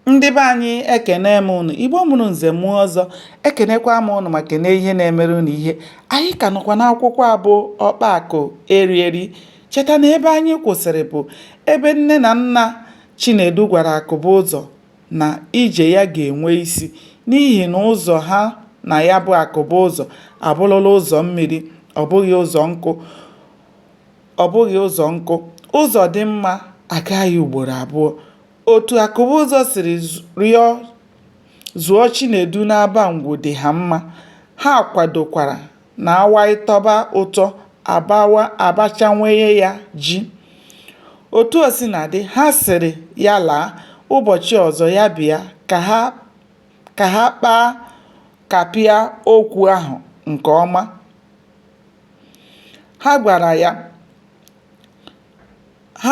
Ndị be anyị ekene m ụnụ, Igbo mụrụ nze mụọ ọzọ, ekenekwa m ụnụ ma kene ihe na-emere ụnụ ihe. Anyị ka nọkwa n'akwụkwọ a bụ Ọkpa Akụ Eri Eri. Cheta na ebe anyị kwụsịrị bụ ebe nne na nna Chinedu gwara Akụbụzọ na ije ya ga-enwe isi n'ihi na ụzọ ha na ya bụ Akụbụzọ abụrụla ụzọ mmiri, ọ bụghị ụzọ nkụ. Ọ bụghị ụzọ nkụ. Ụzọ dị mma agaghị ugboro abụọ. Otu Akụbụzọ siri rịọ zụọ Chinedu n'Abangwu dị ha mma. Ha kwadokwara na awaị tọba ụtọ abachawanye ya ji. Otu o sina dị, ha sịrị ya laa, ụbọchị ọzọ ya bịa ka ha kpaa kapịa okwu ahụ nke ọma. Ha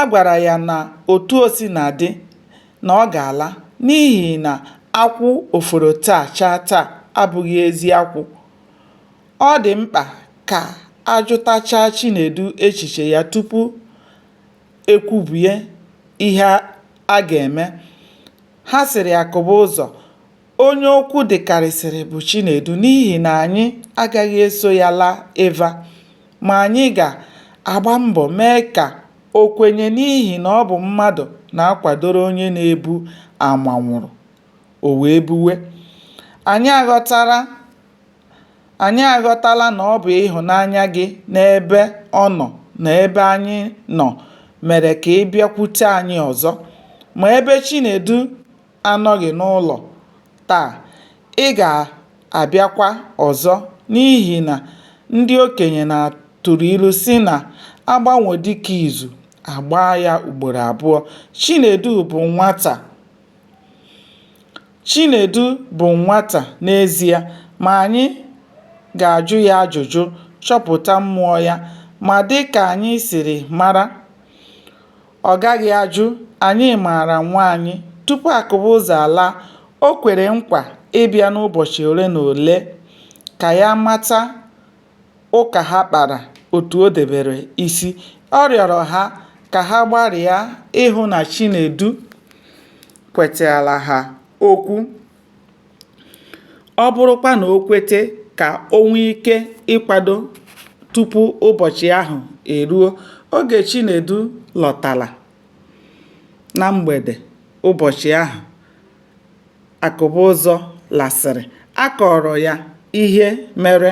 gwara ya na otu o sina dị na ọ ga-ala n'ihi na akwụ oforo taa chaa taa abụghị ezi akwụ. Ọ dị mkpa ka a jụtachaa Chinedu echiche ya tupu e kwubie ihe a ga-eme. Ha sịrị Akụbụzọ, Onye okwu dịkarịsịrị bụ Chinedu n'ihi na anyị agaghị eso ya laa Eva, ma anyị ga-agba mbọ mee ka o kwenye n'ihi na ọ bụ mmadụ na-akwadoro onye na-ebu anwụrụ o wee buwe. Anyị aghọtala na ọ bụ ịhụnanya gị n'ebe ọ nọ na ebe anyị nọ mere ka ị bịakwute anyị ọzọ. Ma ebe Chinedu anọghị n'ụlọ taa, ị ga-abịakwa ọzọ n'ihi na ndị okenye tụrụ ilu sị na a gbanwo dike izu, a gbaa ya ugboro abụọ. Chinedu bụ nwata n'ezie ma anyị ga-ajụ ya ajụjụ chọpụta mmụọ ya ma dịka anyị siri mara, Ọ gaghị ajụ, anyị maara nwa anyị. Tupu Akụbụzọ alaa, o kwere nkwa ịbịa n'ụbọchị olenaole ka ya mata ụka ha kpara otu o debere isi. Ọ rịọrọ ha ka ha gbalịa ịhụ na Chinedu kwetaara ha okwu. Ọ bụrụkwa na o kwete ka o nwee ike ịkwado tupu ụbọchị ahụ eruo. Oge Chinedu lọtara na mgbede ụbọchị ahụ Akụbụzọ lasịrị, a kọọrọ ya ihe mere.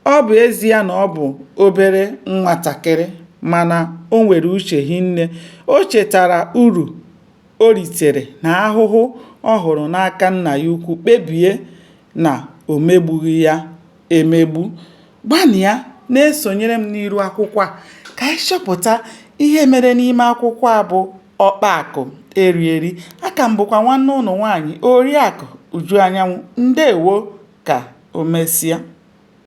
Ọ bụ ezie na ọ bụ obere nwatakịrị mana o nwere uche hinne. O chetara uru o ritere na ahụhụ ọ hụrụ n'aka nna ya ukwu kpebie na o megbughị ya emegbu. Gbanịa na-esonyere m n'iru akwụkwọ a ka anyị chọpụta ihe mere n'ime akwụkwọ a bụ Ọkpa Akụ Eri Eri. Aka m bụkwa nwanne ụnụ nwaanyị Oriakụ Uju Anyanwụ. Ndewo ka o mesịa.